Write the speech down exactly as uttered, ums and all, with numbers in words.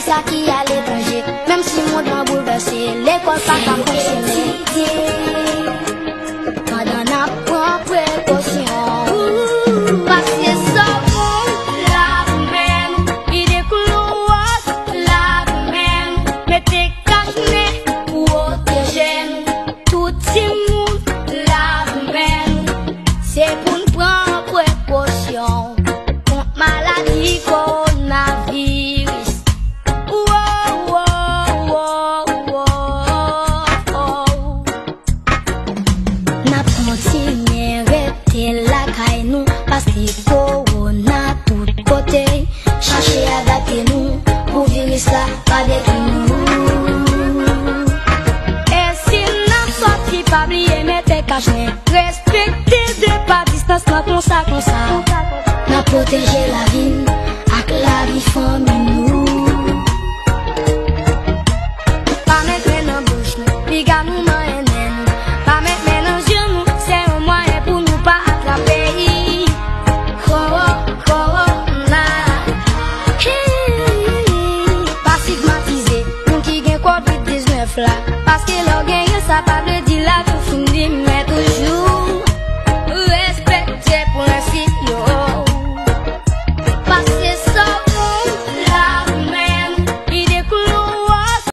Sa ki aletranje, menm si mond lan boulvèse, lekòl pa ka fonksyone. Pandan n ap pran prekosyon, pase savon, lave men nou, vide klowòks, lave men nou, mete kachnen, pwoteje nou. Tout timoun, lave men nou. Se pou n pran prekosyon kont maladi kowonaviris. Wo, wo, wo, wo, wo. N ap kontinye rete lakay nou, paske kowona tout kote. Chache adapte nou pou viris la pa detwi nou. E si n ap sòti, pa bliye mete kachnen, respekte de pa distans lan konsa, konsa. N ap pwoteje lavi n ak lavi fanmi nou. Pa met men nan bouch nou, piga nou manyen nen nou. Pa met men nan je nou, se yon mwayen pou nou pa atrape kowona. Pa stigmatize moun ki gen kovid diznèf la, paske lè w genyen sa pa vle di lavi w fini, men toujou